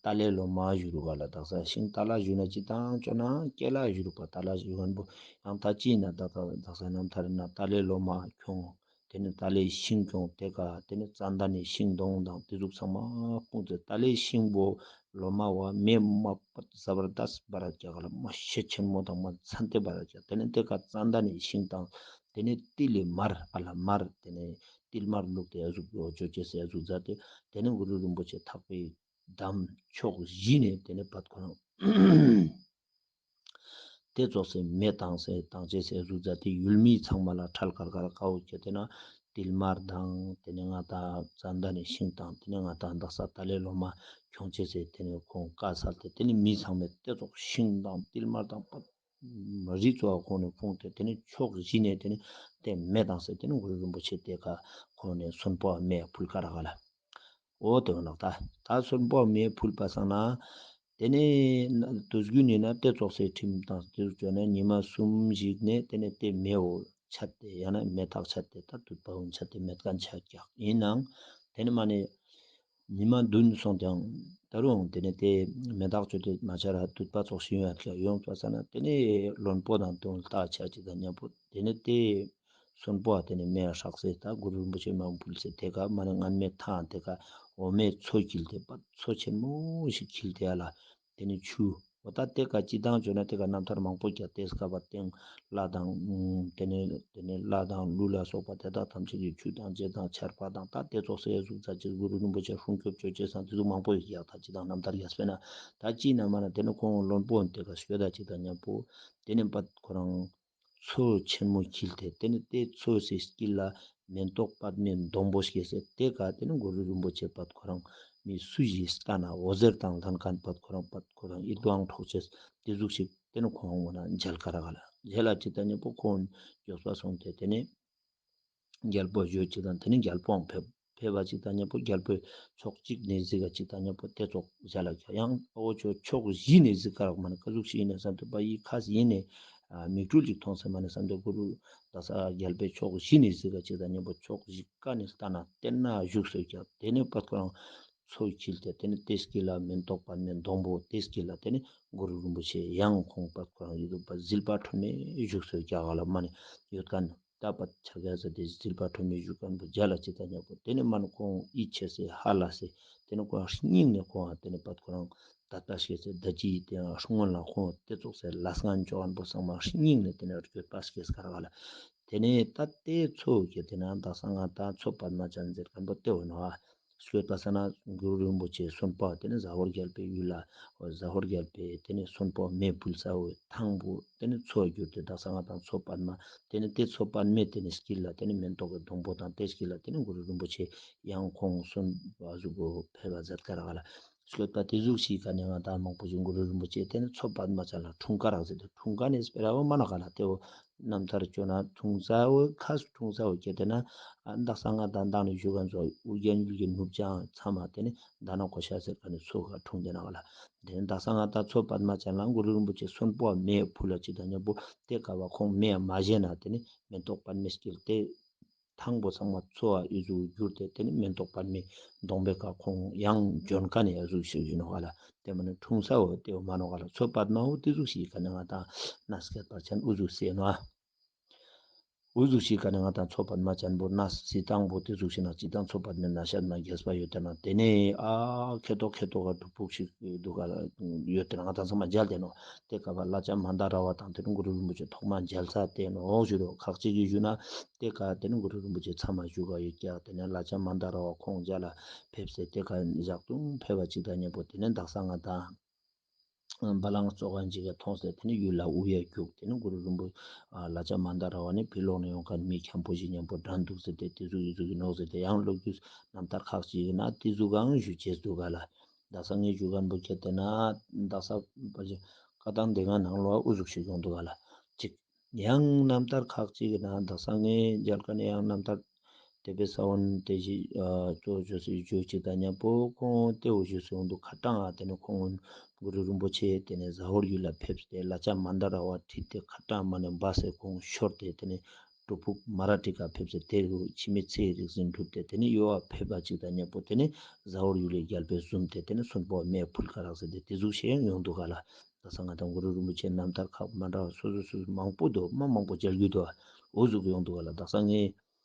ཏ་ལའི་ལོ་མ་ཞུ་རུ་བ་ལ་དག་ས་ཤིང་ཏ་ལ་ཞུ་ན་ཅི་དང་ཅོ་ན་ཀེ་ལ་ཞུ་རུ་བ་ཏ་ལ་ཞུ་ཡོན་པོ་ཡང་ད་ཅི་ན་ད་ད་དག་ས་རྣམ་ཐར་ན་ཏ་ལའི་ལོ་མ་ཁྱོང་། དེ་ནི་ཏ་ལའི་ཤིང་ཁྱོང་དེ་ཀ་དེ་ནི་ཙན་དན་ནི་ཤིང་སྡོང་དང་དེ་ཟུག་ཚང་མ་སྤུངས་ཏེ་ཏ་ལའི་ཤིང་པོ་ལོ་མ་བ་མེ་མ་པ་ཟ་བར་དས་བ་ར་རྒྱ་ག་ལ་མ་ཤེད་ཆེན་མོ་དང་མ་ཚན་ཏེ་བ་ར་རྒྱ། དེ་ནི་དེ་ཀ་ཙན་དན་ནི་ཤིང་དང་དེ་ནི་ཏིལ་ལི་མར་ཨ་ལ་མར་དེ་ནི་ཏིལ་མར་བླུགས་ཏེ་ཨ་ཟུག་ཡོ་ཅོ་ཅེས་སེ་ཨ་ཟུག་མཛད་དེ་དེ་ནི་གུ་རུ་རིན་པོ་ཆེ་ཐག་པའི་འདམ་ཕྱོགས་བཞི་ནས་དེ་ནི་བད་ཁོ་རང་དེ་ཙོགས་སེ་མེ་བཏང་སེ་བཏང་ཅེས་སེ་ཨ་ཟུག་མཛད་དེ་ཡུལ་མི་ཚང་མ་ལ་ཁྲལ་ཁར་ཁར་ཀ་འོ་ཁྱེད་དེ་ན་ཏིལ་མར་དང་དེ་ནི་ང་ད་ཙན་དན་ནི་ཤིང་དང་དེ་ནི་ང་ད་དག་ས་ཏ་ལའི་ལོ་མ་ཁྱོང་ཅེས་སེ་དེ་ནི་ཁོང་བཀའ་སལ་ཏེ་དེ་ནི་མི་ཚང་མས་དེ་ཙོགས་ཤིང་དང་ཏིལ་མར་དང་པ་རི་ཙོགས་ཁོང་ནས་ཁོང་དེ་དེ་ནི་ཕྱོགས་བཞི་ནས་དེ་ནི་དེ་མེ་བཏང་སེ་དེ་ནི་གུ་རུ་རིན་པོ་ཆེ་དེ་ཀ་ཁོང་ནས་གསོན་པོ་མེ་ཕུལ་ཀ་རག་ལ། འོ་དེ་བ་ནོག་ད། ད་གསོན་པོ་མེ་ཕུལ་པ་སང་ན་དེ་ནི་དུས་རྒྱུན་ནི་ན་དེ་ཙོགས་སེ་ཁྲིམས་དང་དེ་ཟུག་ཅོ་ན་ཉི་མ་གསུམ་ཞིག་ནས་དེ་ནི་དེ་མེ་འོ་ཆད་དེ་ཡང་ན་མེ་ཐག་ཆད་དེ་ད་དུད་པ་འོ་ཆད་དེ་མེད་མཁན་ཆ་ཀྱག་ཡིན་ནང་དེ་ནི་མ་ནི་ཉི་མ་བདུན་སོང་དང་ད་རུང་དེ་ནས་དེ་མེ་ཐག་ཆོད་དེ་མ་ཆ་ར་དུད་པ་ཙོགས་ཤིག་ཡོང་ཡ་ཡོང་པ་ས་ན་དེ་ནས་བློན་པོ་དང་དོན་ལྟ་ཆ་ཅིག་དང་མཉམ་པོ་དེ་ནས་དེ་གསོན་པོ་དེ་ནས་མེ་ཡ་ཧྲག་སེ་ད་གུ་རུ་རིན་པོ་ཆེ་མ་ཕུལ་སེ་དེ་ཀ་མ་ནས་ངན་མེ་ཐང་དེ་ཀ་འོ་མའི་མཚོ་འཁྱིལ་ཏེ་པ་མཚོ་ཆེན་མོ་ཞིག་འཁྱིལ་ཏེ་ཡ་ལ་དེ་ནས་ཆུ་འོ་ད་དེ་ཀ་ཅི་དང་བཅོས་ན་དེ་ཀ་རྣམ་ཐར་མང་པོ་རྒྱག་དེ་སྐབས་པ་སྟེང་ལྷ་དང་དེ་ནས་དེ་ནས་ལྷ་དང་ཀླུ་ལ་སོགས་པ་དེ་དག་ཐམས་ཅད་ཀྱི་ཆུ་དང་རྗེ་དང་ཆར་པ་དང་ད་དེ་ཙོགས་སེ་གཟུགས་ཚ་ཅིག་གུ་རུ་རིན་པོ་ཆེ་སྲུང་སྐྱོབ་བཅོ་བྱེད་སང་དེ་ཟུག་མང་པོ་ཡོད་ཀྱག་ད་ཅི་དང་རྣམ་ཐར་རྒྱག་སྤེ་ན་ད་ཅི་ན་མ་ན་དེ་ནས་ཁོང་བློན་པོ་དེ་ཀ་ཤོད་ད་ཅིག་དང་མཉམ་པོ་དེ་ནས་པ་ཁོ་རང་མཚོ་ཆེན་མོ་འཁྱིལ་ཏེ་དེ་ནས་དེ་མཚོ་སེ་དཀྱིལ་ལ་མེན་ཏོག་པདྨའི་སྡོང་པོ་སྐྱེས་སེ་དེ་ཀ་དེ་ནས་གུ་རུ་རིན་པོ་ཆེ་པ་ཁོ་རང་མི་སུ་ཞིག་ལྟ་ན་འོད་ཟེར་དང་ལྡན་མཁན་པ་ཁོ་རང་པ་ཁོ་རང་ཨི་དུའང་འཕྲོག་ཅེས་དེ་ཟུག་ཞིག་དེ་ནས་ཁོང་ངོ་ན་མཇལ་ཀ་རག་ལ་མཇལ་ལ་ཅིག་ད་མཉམ་པོ་ཁོང་མགྱོགས་པ་སོང་སྟེ་དེ་ནས་རྒྱལ་པོ་བརྗོད་ཅིག་དང་དེ་ནས་རྒྱལ་པོའང་ཕེབས་ཕེབས་པ་ཅིག་ད་མཉམ་པོ་རྒྱལ་པོའི་ཕྱོགས་གཅིག་ནས་གཟིགས་ཀ་ཅིག་ད་མཉམ་པོ་དེ་ཙོགས་མཇལ་ལ་ཁྱོད་ཡང་ཨོ་ཆོ་ཕྱོགས་བཞི་ནས་གཟིགས་ཀ་རག་མ་ནི་ཀ་ཟུག་ཞིག་ཡིན་ན་བསམ་དུས་པ་ཡི་ཁ་ཡིན་ནས་མིག་འཕྲུལ་ཅིག་མཐོང་སེ་མ་ནི་བསམ་དུས་གུ་རུ་ད་ས་རྒྱལ་པོའི་ཕྱོགས་བཞི་ནས་གཟིགས་ཀ་ཅིག་ད་མཉམ་པོ་ཕྱོགས་བཞི་ཀ་ནས་ལྟ་ན་བསྟན་ན་བཞུགས་སོ་ཀྱག་དེ་ནས་པ་ཁོ་རང་མཚོ་འཁྱིལ་ཏེ་དེ་ནས་དེ་དཀྱིལ་ལ་མེན་ཏོག་པདྨའི་སྡོང་པོ་དེ་དཀྱིལ་ལ་དེ་ནས་གུ་རུ་རིན་པོ་ཆེ་ཡང་ཁོང་པ་ཁོ་རང་ཡོད་དུ་པ་ཟིལ་པ་ཁྲོན་མེ་བཞུགས་སོ་ཀྱག་ལ་མ་ནི་ཡོད་མཁན་ད་པ་ཆ་ག་ས་དེ་ཟིལ་པ་ཁྲོན་མེ་བཞུགས་མཁན་པོ་མཇལ་ལ་ཅིག་ད་མཉམ་པོ་དེ་ནས་མ་ནི་ཁོང་ཡིད་ཆེས་སེ་ཧ་ལ་སེ་དེ་ནས་ཁོང་སྙིང་ནས་ཁོང་དེ་ནས་པ་ཁོ་རང་ད་ལྟ་ཤེས་སེ་ད་ཅི་དེ་སྔོན་ལ་ཁོང་དེ་ཙོགས་སེ་ལས་ངན་བཅོ་མཁན་པོ་ཚང་མ་སྙིང་ནས་དེ་ནས་འགྱོད་པ་སྐྱེས་ཀ་རག་ལ། དེ་ནས་ད་དེ་མཚོ་གི་དེ་ན་ད་ས་ང་ད་མཚོ་པདྨ་ཅན་ཟེར་མཁན་པོ་དེ་འོ་ནོ་ཨ། སྐྱོད་པ་ས་ན་གུ་རུ་རིན་པོ་ཆེ་གསོན་པོ་དེ་ནས་ཟ་ཧོར་རྒྱལ་པོའི་ཡུལ་ལ་ཟ་ཧོར་རྒྱལ་པོའི་དེ་ནས་གསོན་པོ་མེ་ཕུལ་ས་འོ་ཐང་པོ་དེ་ནས་མཚོ་གྱུར་ཏེ་ད་ས་ང་ད་མཚོ་པདྨ་དེ་ནས་དེ་མཚོ་པདྨའི་དེ་ནས་དཀྱིལ་ལ་དེ་ནས་མེན་ཏོག་གི་སྡོང་པོ་དང་དེ་དཀྱིལ་ལ་དེ་ནས་གུ་རུ་རིན་པོ་ཆེ་ཡང་ཁོང་གསོན་པོ་ཟུག་གོ་ཕེབས་པ་མཛད་ཀ་རག་ལ། སྐྱོད་པ་དེ་ཟུག་ཞིག་ག་ནས་ང་ད་མང་པོ་ཞིག་གུ་རུ་རིན་པོ་ཆེ་དེ་ནས་མཚོ་པདྨ་ཅན་ལ་འཁྲུངས་ཀ་རག་ཟེར་ཏེ་འཁྲུངས་ཀ་ནས་སྤེ་ར་བོ་མ་ན་ག་ལ་དེ་བོ་རྣམ་ཐར་བཅོས་ན་འཁྲུངས་ས་བོ་ཁ་སུ་འཁྲུངས་ས་བོ་ཁྱེད་དེ་ན་ཨ་ད་ས་ང་ད་མདང་ནས་ཞུ་ག་ཚོ་ཨུ་རྒྱན་ཡུལ་གྱི་ནུབ་བྱང་མཚམས་མ་དེ་ནས་ད་ན་གོ་ཤ་ཟེར་ག་ནས་མཚོ་ག་འཁྲུངས་དེ་ན་ག་ལ་དེ་ནས་ད་ས་ང་ད་མཚོ་པདྨ་ཅན་ལ་གུ་རུ་རིན་པོ་ཆེ་གསོན་པོ་མེ་ཕུལ་ལ་ཅིག་ད་མཉམ་པོ་དེ་ཀ་བ་ཁོང་མེ་མ་བཞེས་ན་དེ་ནས་མེན་ཏོག་པདྨའི་དཀྱིལ་དེ། ཐང་པོ་ཚང་མ་མཚོ་བ་ཨི་ཟུག་གྱུར་ཏེ་དེ་ནི་མེན་ཏོག་པདྨའི་སྡོང་པོའི་ཀ་ཁོང་ཡང་འབྱོན་ཀ་ནས་ཨ་ཟུག་ཞིག་ཡིན་ནོག་ག་ལ། དེ་མ་ནི་འཁྲུངས་ས་བོ་དེ་བོ་མ་ནོག་ག་ལ། མཚོ་པདྨ་བོ་དེ་ཟུག་ཞིག་ག་ནས་ང་ད་ན་སྐད་པར་ཆེན་ཨུ་ཟུག་སེ་ནོ། འུ་ཟུག་ཤིག་ག་ནེ་ང་དང་མཚོ་པདྨ་ཅན་པོ་གནས་གཟིགས་སྟངས་པོ་ཏེ་ཟུག་ཤིག་ན་གཟིགས་སྟངས་མཚོ་པདྨའི་གནས་ཤད་མ་རྒྱས་པ་ཡོད་དེ་ན་ཏེ་ནེ་ཨ་ཁེ་ཏོག་ཁེ་ཏོག་ག་སྒྲུབ་ཕུག་ཤིག་འདུག་ག་ལ་ཡོད་དེ་ན་ང་དང་ཚང་མ་མཇལ་ཏེ་ནོག། ཏེ་ཀ་བ་བླ་བྱ་མན་དཱ་ར་བ་དང་ཏེ་ནེ་གུ་རུ་རིན་པོ་ཆེ་ཐོག་མ་མཇལ་ས་ཏེ་ནོག་ཞུ་རོག། ཁག་ཅིག་གི་ཞུ་ན་ཏེ་ཀ་ཏེ་ནེ་གུ་རུ་རིན་པོ་ཆེ་ཚང་མ་བཞུགས་ག་ཡོད་ཀྱག། ཏེ་ནེ་བླ་བྱ་མན་དཱ་ར་བ་ཁོང་མཇལ་ལ་ཕེབས་སེ་ཏེ་ཀ་ཞག་དུང་ཕེབས་པ་ཅིག་དང་མཉམ་པོ་ཏེ་ནེ་དག་ས་ང་དང་བ་ལང་ཙོགས་ཅིག་ག་མཐོང་སྟེ་ཏེ་ནེ་ཡུལ་ལ་དབུ་ཡ་རྒྱུག། ཏེ་ནེ་གུ་རུ་རིན་པོ་ཨ་བླ་བྱ་མན་དཱ་ར་བ་ནི་ཕི་ལོགས་ནེ་ཡོང་ཁན་མི་འཁྱམ་པོ་ཞིག་ཉམ་པོ་འདྲ་འདུག་ཟེར་ཏེ་ཏེ་ཟུག་ཡུ་ཟུག་གི་ནོག་ཟེར་ཏེ་ཡང་ལོ་རྒྱུས་རྣམ་ཐར་ཁག་ཅིག་ན་ཏེ་ཟུག་གང་ཞུ་ཅེས་འདུག་ག་ལ། དག་ས་ངའི་ཞུ་ཁན་པོ་ཁྱེར་ཏེ་ན་དག་ས་བཀའ་གདམས་སྡེ་ལྔ་ནང་ལོ་འུ་ཟུག་ཞིག་ཡོང་འདུག་ག་ལ། ཅིག་ཡང་རྣམ་ཐར་ཁག་ཅིག་གི་ནང་དག་ས་ངའི་མཇལ་ཁན་ནི་ཡང་རྣམ་ཐར་དེ་པེ་ས་བོན་ཏེ་ཞིག་ཨ་ཅོ་ཅོ་སི་ཞུ་ཅིག་དང་ཉམ་པོ་ཁོང་ཏེ་བོ་ཞུ་སི་ཡོང་འདུག། ཁ་ཏང་ཨ་ཏེ་ནེ་ཁོང་གུ་རུ་རིན་པོ་ཆེ་ཏེ་ནེ་ཟ་ཧོར་ཡུལ་ལ་ཕེབས་ཏེ་བླ་བྱ་མན་དཱ་ར་བ་ཁྲིད་དེ་ཁ་ཏང་མ་ནེ་བ་སེ་ཁོང་ཤོར་ཏེ་ཏེ་ནེ་སྒྲུབ་ཕུག་མ་ར་ཏི་ཀ་ཕེབས་སེ་ཏེ་རུ་འཆི་མེད་ཚེའི་རིག་འཛིན་སྒྲུབ་སྟེ་ཏེ་ནེ་ཡོ་ཨ་ཕེབས་པ་ཅིག་དང་ཉམ་པོ་ཏེ་ནེ་ཟ་ཧོར་ཡུལ་ལི་རྒྱལ་པོའི་ཟུམ་སྟེ་ཏེ་ནེ་སུན་པོ་མེ་ཕུལ་ཀ་རག་ཟེར་ཏེ་ཏེ་ཟུག་ཤིག་ཡང་ཡོང་འདུག་ག་ལ། དག་ས་ང་དང་གུ་རུ་རིན་པོ་ཆེ་རྣམ་ཐར་ཁག་མ་འདྲ་བ་སོ་སོ་སོ་སོ་མང་པོ་འདུག། མ་མང་པོ་མཇལ་རྒྱུ་འདུག། འོ་ཟུག་ཡོང་འདུག་ག་ལ། དག་ས་ངས་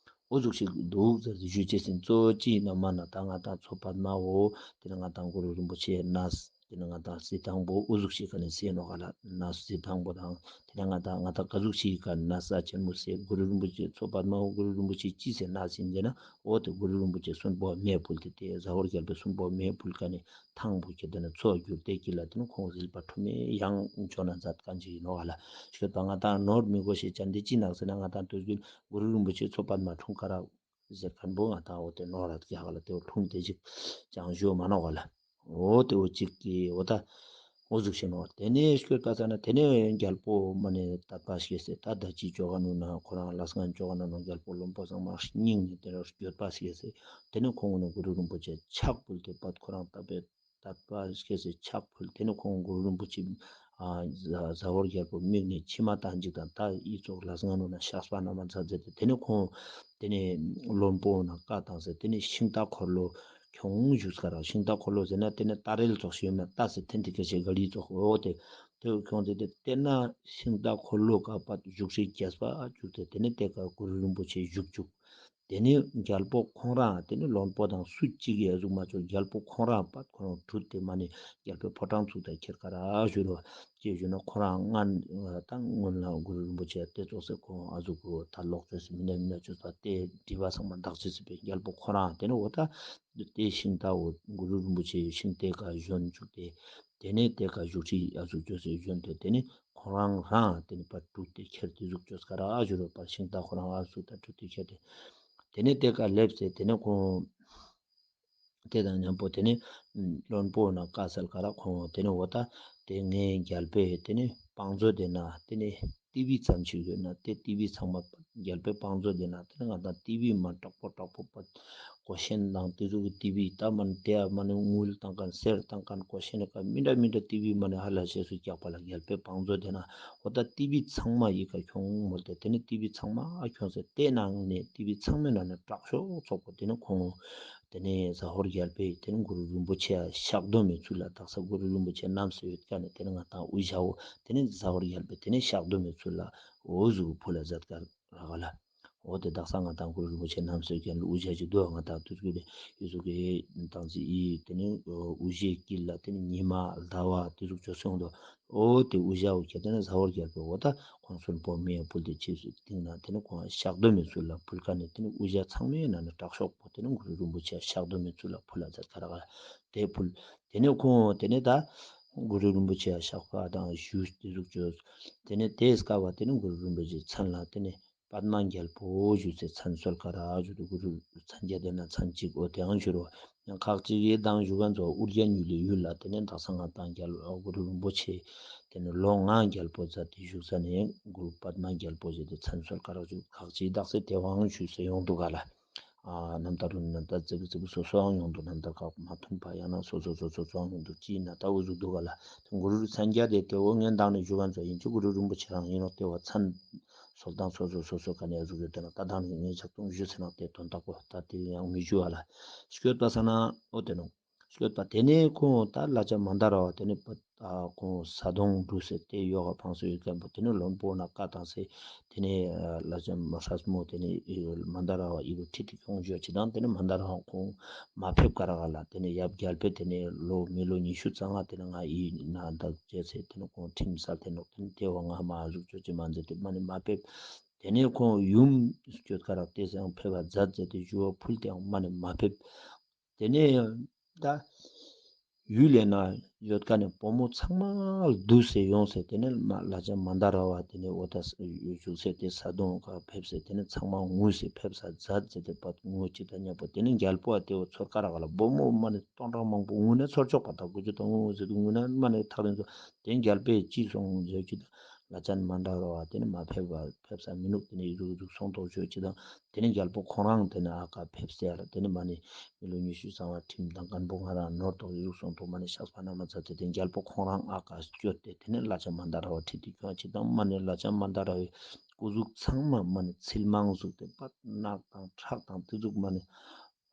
འོ་ཟུག་ཤིག་འདུག་ཟེར་ཏེ་ཞུ་ཅེས་ཨིན། གཙོ་བོ་ཅི་ཨིན་ན་མ་ན་ད་ང་དང་མཚོ་པདྨ་བོ་ཏེ་ནེ་ང་དང་གུ་རུ་རིན་པོ་ཆེ་གནས་ཏེ་ནེ་ང་དང་གཟིགས་སྟངས་པོ་འོ་ཟུག་ཤིག་ག་ནེ་གཟིགས་ནོག་ག་ལ། གནས་གཟིགས་སྟངས་པོ་དང་ཏེ་ནེ་ང་དང་ང་དང་ག་ཟུག་ཤིག་ག་གནས་ས་ཆེན་མོ་ཟེར་གུ་རུ་རིན་པོ་ཆེ་མཚོ་པདྨ་བོ་གུ་རུ་རིན་པོ་ཆེ་ཅི་ཟེར་གནས་ཨིན་ཟེར་ན་འོ་ཏེ་གུ་རུ་རིན་པོ་ཆེ་སུན་པོ་མེ་ཕུལ་ཏེ་ཏེ་ཟ་ཧོར་རྒྱལ་པོའི་སུན་པོ་མེ་ཕུལ་ཀ་ནེ་ཐང་པོ་ཁྱེར་ཏེ་ན་མཚོ་གྱུར་ཏེ་ཀི་ལ་ཏེ་ནེ་ཁོང་ཟིལ་པ་འཁྲུ་མེད་ཡང་འཇོ་ན་མཛད་ཁན་ཅིག་ཨིན་ནོག་ག་ལ། ཤོད་པ་ང་དང་ནོར་མི་གོ་ཤེས་ཅན་ཏེ་ཅི་ནོག་ཟེར་ན་ང་དང་དུས་རྒྱུན་གུ་རུ་རིན་པོ་ཆེ་མཚོ་པདྨ་འཁྲུངས་ཀ་རག་ཟེར་ཁན་པོ་ང་དང་འོ་ཏེ་ནོར་ར་ཀྱག་ག་ལ། ཏེ་བོ་འཁྲུངས་ཏེ་ཅིག་ཅང་ཞུ་མ་ནོག་ག་ལ། འོ་ཏེ་བོ་ཅིག་གི་འོ་ད་འོ་ཟུག་ཤིག་ནོག། ཏེ་ནེ་ཤོད་པ་ས་ན་ཏེ་ནེ་རྒྱལ་པོ་མ་ནེ་དད་པ་སྐྱེས་སེ་ད་ད་ཅི་ཅོ་ག་ནུ་ན་ཁོ་རང་ལ་སྔན་ཅོ་ག་ནུ་ན་རྒྱལ་པོ་བློན་པོ་ཚང་མ་སྙིང་ནེ་ཏེ་ནེ་འགྱོད་པ་སྐྱེས་སེ་ཏེ་ནེ་ཁོང་ནེ་གུ་རུ་རིན་པོ་ཆེ་ཕྱག་ཕུལ་ཏེ་པད་ཁོ་རང་ད་པེ་དད་པ་སྐྱེས་སེ་ཕྱག་ཕུལ། ཏེ་ནེ་ཁོང་གུ་རུ་རིན་པོ་ཆེ་ཨ་ཟ་ཟ་ཧོར་རྒྱལ་པོ་དམིགས་ནེ་མཆི་མ་བཏང་ཅིག་དང་ད་ཡི་ཙོགས་ལ་སྔ་ནུ་ན་བཤགས་པ་ན་མ་ཚ་ཟེར་ཏེ་ཏེ་ནེ་ཁོང་ཏེ་ནེ་བློན་པོ་ན་བཀའ་བཏང་སེ་ཏེ་ནེ་ཤིང་རྟ་འཁོར་ལོ་ཁྱོང་བཞུགས་ས་ར། ཤིང་རྟ་འཁོར་ལོ་ཟེར་ན་ཏེ་ནེ་རྟ་རེལ་ཙོགས་ཤིག་ཡོད་ན་རྟ་ཟེར་ཏེ་ཏེ་ཀ་ཞིག་ག་ལི་ཙོགས་འོ་ཏེ་ཏེ་ཁྱོང་ཏེ་ཏེ་ཏེ་ན་ཤིང་རྟ་འཁོར་ལོ་ཀ་པད་བཞུགས་ཤིག་རྒྱས་པ་བཅུག་སྟེ་ཏེ་ནེ་ཏེ་ཀ་གུ་རུ་རིན་པོ་ཆེ་བཞུགས་བཅུག། ཏེ་ནེ་རྒྱལ་པོ་ཁོང་རང་ཏེ་ནེ་བློན་པོ་དང་སུ་གཅིག་གི་ཨ་ཟུག་མ་ཅོ་རྒྱལ་པོ་ཁོང་རང་པད་ཁོང་རང་གྲུ་ཏེ་མ་ནེ་རྒྱལ་པོའི་ཕོ་བྲང་ཚུགས་ཏེ་ཁྱེར་ཀ་ར་ཞུ་རོ། ཅེས་ཞུ་ན་ཁོ་རང་སྔན་ད་སྔོན་ལ་གུ་རུ་རིན་པོ་ཆེ་ཏེ་ཙོགས་སེ་ཁོང་ཨ་ཟུག་གོ་ད་ལོག་ཅོས་སེ་མི་ན་མི་ན་ཅོས་པ་ཏེ་དྲི་བ་ཚང་མ་བདག་ཅོས་སེ་པེ་རྒྱལ་པོ་ཁོ་རང་ཏེ་ནེ་འོ་ད་ཏེ་ཤིང་རྟ་འོ་གུ་རུ་རིན་པོ་ཆེ་ཤིང་ཏེ་ཀ་ཞོན་བཅུག་སྟེ་ཏེ་ནེ་ཏེ་ཀ་བཞུགས་ཤིག་ཨ་ཟུག་ཅོས་སེ་ཞོན་ཏེ་ཏེ་ནེ་ཁོ་རང་རང་ཏེ་ནེ་པ་གྲུ་ཏེ་ཁྱེར་ཏེ་ཟུག་ཅོས་ཀ་ར་ཨ་ཞུ་རོ། པ་ཤིང་རྟ་ཁོ་རང་ཨ་ཟུག་ད་གྲུ་ཏེ་ཁྱེར་ཏེ་ཏེ་ནེ་ཏེ་ཀ་ལེབས་སེ་ཏེ་ནེ་ཁོང་ཏེ་དང་ཉམ་པོ་ཏེ་ནེ་བློན་པོ་ན་བཀའ་སལ་ཀ་ར་ཁོང་ཏེ་ནེ་འོ་ད་ཏེ་ངའི་རྒྱལ་པོའི་ཏེ་ནེ་བང་མཛོད་དེ་ན་ཏེ་ནེ་ཏི་བི་ཙམ་ཞིག་ཡོད་ན་ཏེ་ཏི་བི་ཚང་མ་རྒྱལ་པོའི་བང་མཛོད་དེ་ན་ཏེ་ནེ་ང་དང་ཏི་བི་མ་དྲག་པོ་དྲག་པོ་པ་གོས་ཆེན་དང་ཏེ་ཟུག་གི་ཏི་བི་ད་མ་ནེ་ཏེ་ཨ་མ་ནེ་དངུལ་བཏང་ཁན་གསེར་བཏང་ཁན་གོས་ཆེན་ཀ་མི་འདྲ་མི་འདྲ་ཏི་བི་མ་ནེ་ཧ་ལ་ཤེས་སུ་རྒྱག་པ་ལ་རྒྱལ་པོའི་བང་མཛོད་དེ་ན་འོ་ད་ཏི་བི་ཚང་མ་ཡི་ཀ་ཁྱོང་མོལ་ཏེ་ཏེ་ནེ་ཏི་བི་ཚང་མ་ཨ་ཁྱོང་སེ་ཏེ་ནང་ནེ་ཏི་བི་ཚང་མའི་ནང་ནེ་དྲག་ཤོས་ཚོགས་པོ་ཏེ་ནེ་ཁོང་ཏེ་ནེ་ཟ་ཧོར་རྒྱལ་པོའི་ཏེ་ནེ་གུ་རུ་རིན་པོ་ཆེ་ཡ་བཤགས་སྡོམ་མི་ཚུལ་ལ་དག་ས་གུ་རུ་རིན་པོ་ཆེ་རྣམ་སེ་ཡོད་ཀ་ནེ་ཏེ་ནེ་ང་དང་དབུ་ཞྭ་བོ་ཏེ་ནེ་ཟ་ཧོར་རྒྱལ་པོའི་ཏེ་ནེ་བཤགས་སྡོམ་མི་ཚུལ་ལ་འོ་ཟུག་ཕུལ་ལ་མཛད་ཀ་རག་ག་ལ། འོ་ཏེ་དག་ས་ང་དང་གུ་རུ་རིན་པོ་ཆེ་རྣམ་སེ་ཡོད་ཀ་ནེ་དབུ་ཞྭ་ཅིག་འདུག། ང་དང་དུས་རྒྱུན་ནེ་ཡུལ་ཟུག་གི་དང་ཟི་ཨི་ཏེ་ནེ་དབུ་ཞྭའི་དཀྱིལ་ལ་ཏེ་ནེ་ཉི་མ་ཟླ་བ་ཏེ་ཟུག་ཅོ་སོང་དོ། འོ་ཏེ་དབུ་ཞྭ་བོ་ཁྱེར་ཏེ་ན་ཟ་ཧོར་རྒྱལ་པོ་འོ་ད་ཁོང་སུན་པོ་མེ་ཕུལ་ཏེ་ཆེ་སུ་སྟིང་ན་ཏེ་ནེ་ཁོང་བཤགས་སྡོམ་མི་ཚུལ་ལ་ཕུལ་ཀ་ནེ་ཏེ་ནེ་དབུ་ཞྭ་ཚང་མའི་ནང་ནེ་དྲག་ཤོས་པོ་ཏེ་ནེ་གུ་རུ་རིན་པོ་ཆེ་བཤགས་སྡོམ་མི་ཚུལ་ལ་ཕུལ་ལ་མཛད་ཀ་རག་ལ་ཏེ་ཕུལ། ཏེ་ནེ་ཁོང་ཏེ་ནེ་ད་གུ་རུ་རིན་པོ་ཆེ་བཤགས་པ་དང་ཞུས་ཏེ་ཟུག་ཅོས། ཏེ་ནེ་ཏེ་སྐབས་པ་ཏེ་ནེ་གུ་རུ་རིན་པོ་ཆེ་མཚན་ལ་ཏེ་ནེ་པདྨ་རྒྱལ་པོ་ཞུས་སེ་མཚན་གསོལ་ཀ་རག་ཞུ་དུ་གུ་རུ་མཚན་བརྒྱད་དེ་ན་མཚན་གཅིག་འོ་ཏེའང་ཞུ་རོ། ཡང་ཁག་ཅིག་གི་དང་ཞུ་ཁན་ཚོ་ཨུ་རྒྱན་ཡུལ་ལི་ཡུལ་ལ་ཏེ་ནེ་དག་ས་ང་དང་རྒྱལ་གུ་རུ་རིན་པོ་ཆེ་ཏེ་ནེ་ལོ་ལྔ་རྒྱལ་པོ་མཛད་དེ་བཞུགས་ས་ནེ་གུ་རུ་པདྨ་རྒྱལ་པོ་ཞེས་ཏེ་མཚན་གསོལ་ཀ་རག་ཞུ། ཁག་ཅིག་དག་ས་ཏེ་བོའང་ཞུས་སེ་ཡོང་དུག་ག་ལ། ཨ་རྣམ་ཐར་རུ་ན་ད་ཙི་གུ་ཙི་གུ་སོ་སོའང་ཡོང་དུག། རྣམ་ཐར་ཁག་མ་མཐུན་པ་ཡང་ན་སོ་སོ་སོ་སོ་སོའང་ཡོང་དུག། ཅི་ན་ད་འུ་ཟུག་དུག་ག་ལ། གུ་རུ་མཚན་བརྒྱད་དེ་ཏེ་བོ་ངས་མདང་ནེ་ཞུ་ཁན་ཚོ་ཨིན་ཅི་གུ་རུ་རིན་པོ་ཆེ་རང་ཨིན་ནོག། ཏེ་བོ་མཚན་གསོལ་སྟངས་སོ་སོ་སོ་སོ་ག་ནེ་ཟུག་ཡོད་དེ་ན་ད་མདང་ནེ་ངས་ཆ་ཚང་ཞུས་ཟེར་ན་ཏེ་དོན་དག་པོ་ད་ཏེ་ཡང་མི་ཞུ་བ་ལ། སྐྱོད་པ་ས་ན་འོ་ཏེ་ནོ། ཤོད་པ་ཏེ་ནེ་ཁོང་ད་ལ་ཅ་མན་ད་ར་བ་ཏེ་ནེ་ཁོང་ས་དོང་འབྲུ་སེ་ཏེ་ཡོག་ག་ཕངས་སེ་ཡོད་ཁན་པོ་ཏེ་ནེ་ལོན་པོ་ན་ཀ་ཏང་སེ་ཏེ་ནེ་ལ་ཅ་མ་སྲས་མོ་ཏེ་ནེ་མན་ད་ར་བ་ཨི་རུ་ཁྲིད་དེ་ཁྱོང་ཞུ་ཅི་དང་ཏེ་ནེ་མན་ད་ར་བ་ཁོང་མ་ཕེབས་ཀ་ར་ག་ལ་ཏེ་ནེ་ཡབ་རྒྱལ་པོས་ཏེ་ནེ་ལོ་མི་ལོ་ཉི་ཤུ་རྩ་ལྔ་ཏེ་ནེ་ང་ཨི་ན་འདུག་ཅེས་སེ་ཏེ་ནེ་ཁོང་ཁྲིམས་སལ་ཏེ་ནོག་ཏེ་ནེ་ཏེ་བ་ང་མ་ཟུག་ཅོ་ཅི་མ་མཛད་དེ་མ་ནེ་མ་ཕེབས། ཏེ་ནེ་ཁོང་ཡུམ་སྐྱོད་ཀ་རག་ཏེ་སེ་ཡང་ཕེབས་པ་མཛད་མཛད་དེ་ཞུ་བ་ཕུལ་ཏེ་ཡང་མ་ནེ་མ་ཕེབས། ཏེ་ནེ་ད་ཡུལ་ལས་ན་ཡོད་ཀ་ནེ་བུ་མོ་ཚང་མ་བསྡུས་སེ་ཡོང་སེ་ཏེ་ནེ་མ་ལ་ཅ་མན་ད་ར་བ་ཏེ་ནེ་འོ་ད་བཞུགས་སེ་ཏེ་ས་དོང་ཀ་ཕེབས་སེ་ཏེ་ནེ་ཚང་མ་ངུས་སེ་ཕེབས་ས་མཛད་མཛད་དེ་པ་ངུ་ཅི་ད་ཉམ་པོ་ཏེ་ནེ་རྒྱལ་པོ་ཨ་ཏེ་བོ་ཚོར་ཀ་རག་ག་ལ་བུ་མོ་མ་ནེ་སྟོང་ཕྲག་མང་པོ་ངུ་ན་ཚོར་ཆོག་པ་ད་ཀུ་ཅོ་ད་ངུ་ཟེར་དུ་ངུ་ན་མ་ནེ་ཐག་རིང་སོ་ཏེ་རྒྱལ་པོས་ཅི་སོང་ཟེར་ཅི་ད་ལ་ཅ་མན་ད་ར་བ་ཏེ་ནེ་མ་ཕེབས་པ་ཕེབས་ས་མི་ནུག་ཏེ་ནེ་ཨི་ཟུག་ཨི་ཟུག་སོང་ཏོག་ཅོ་ཅི་དང་ཏེ་ནེ་རྒྱལ་པོ་ཁོང་རང་ཏེ་ནེ་ཨ་ཀ་ཕེབས་སེ་ཡ་ལ་ཏེ་ནེ་མ་ནེ་མི་ལོ་ཉི་ཤུ་རྩ་ལྔ་ཁྲིམས་དང་མགོན་པོ་ང་རང་ནོར་ཏོག་ཨི་ཟུག་སོང་ཏོག་མ་ནེ་ཤགས་པ་ན་མ་ཚ་ཏེ་ཏེ་རྒྱལ་པོ་ཁོང་རང་ཨ་ཀ་སྐྱོད་དེ་ཏེ་ནེ་ལ་ཅ་མན་ད་ར་བ་ཁྲིད་དེ་ཁྱོང་ཅི་དང་མ་ནེ་ལ་ཅ་མན་ད་ར་བའི་སྐུ་གཟུགས་ཚང་མ་མ་ནེ་ཚིལ་མང་ཟུག་ཏེ་པ་རྣག་དང་ཁྲག་དང་ཏེ་ཟུག་མ་ནེ་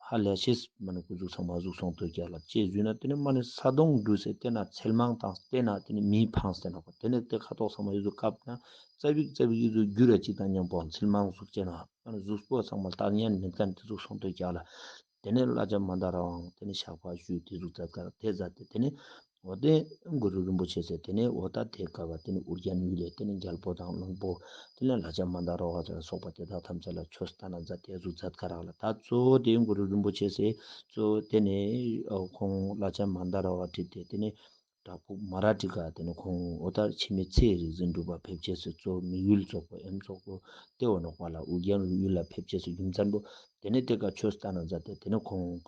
ཧ་ལས་ཤེས་མ་ནེ་སྐུ་གཟུགས་ཚང་མ་ཟུག་སོང་ཏོག་ཀྱག་ལ་ཅེས་ཟུག་ན་ཏེ་ནེ་མ་ནེ་ས་དོང་འབྲུ་སེ་ཏེ་ན་ཚིལ་མང་དང་ཏེ་ན་ཏེ་ནེ་མི་ཕངས་ཏེ་ན་གོ་ཏེ་ནེ་ཏེ་ཁ་ཐོག་ཚང་མ་ཨི་ཟུག་བཀབ་ན་ཙ་པིག་ཙ་པིག་ཨི་ཟུག་འགྱུར་ར་ཅིག་དང་ཉམ་པོ་ཚིལ་མང་ཟུག་ཅེ་ན་མ་ནེ་གཟུགས་པོ་ཚང་མ་ལྟ་ཉན་མེད་ཁན་ཏེ་ཟུག་སོང་ཏོག་ཀྱག་ལ། ཏེ་ནེ་ལ་ཅ་མན་ད་ར་བའང་ཏེ་ནེ་ཞགས་པ་ཞུས་ཏེ་ཟུག་མཛད་ཀ་རག་ཏེ་མཛད་དེ་ཏེ་ནེ་འོ་ཏེ་གུ་རུ་རིན་པོ་ཆེ་སེ་ཏེ་ནེ་འོ་ད་ཏེ་ཀ་བ་ཏེ་ནེ་ཨུ་རྒྱན་ཡུལ་ལས་ཏེ་ནེ་རྒྱལ་པོ་དང་བློན་པོ་ཏེ་ནེ་ལ་ཅ་མན་ད་ར་བ་ལ་སོགས་པ་ཏེ་དག་ཐམས་ཅད་ལ་ཆོས་སྟན་ན་མཛད་དེ་ཟུག་མཛད་ཀ་རག་ལ། ད་གཙོ་བོ་ཏེ་གུ་རུ་རིན་པོ་ཆེ་སེ་གཙོ་བོ་ཏེ་ནེ་ཁོང་ལ་ཅ་མན་ད་ར་བ་ཁྲིད་དེ་ཏེ་ནེ་བྲག་ཕུག་མ་ར་ཏི་ཀ་ཏེ་ནེ་ཁོང་འོ་ད་འཆི་མེད་ཚེའི་རིག་འཛིན་སྒྲུབ་པ་ཕེབས་ཅེས་སི་གཙོ་བོ་དམིགས་ཡུལ་ཙོགས་པོ་ཨེམ་ཙོགས་པོ་ཏེ་འོ་ནོག་པ་ལ་ཨུ་རྒྱན་ཡུལ་ལ་ཕེབས་ཅེས་སི་རྒྱུ་མཚན་པོ་ཏེ་ནེ་ཏེ་ཀ་ཆོས་སྟན་ན་མཛད་དེ་ཏེ་ནེ་ཁོང་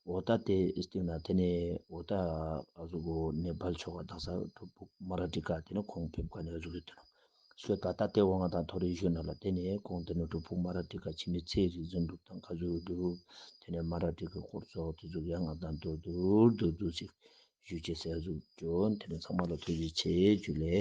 འོ་ད་ཏེ་སྟིང་ན་ཏེ་ནེ་འོ་ད་ཨ་ཟུག་གོ་ནེ་པཱལ་ཕྱོགས་ཀ་དག་ས་བྲག་ཕུག་མ་ར་ཏི་ཀ་ཏེ་ནེ་ཁོང་ཕེབས་ཀ་ནེ་ཨ་ཟུག་གི་ཏེ་ནོ་ཤོད་པ་ད་ཏེ་འོ་ང་དང་ཐོ་རེ་ཞུ་ན་ལ་ཏེ་ནེ་ཁོང་ཏེ་ནེ་བྲག་ཕུག་མ་ར་ཏི་ཀ་འཆི་མེད་ཚེའི་རིག་འཛིན་སྒྲུབ་དང་ཁ་ཟུག་སྒྲུབ་ཏེ་ནེ་མ་ར་ཏི་ཀ་སྐོར་ཚོགས་ཏེ་ཟུག་ཡང་ང་དང་དུ་དུ་དུ་དུ་ཅིག་ཞུ་ཅེས་སི་ཨ་ཟུག་ཅོ་ཏེ་ནེ་ཚང་མ་ལ་ཐུགས་རྗེ་ཆེ་ཇུ་ལེ།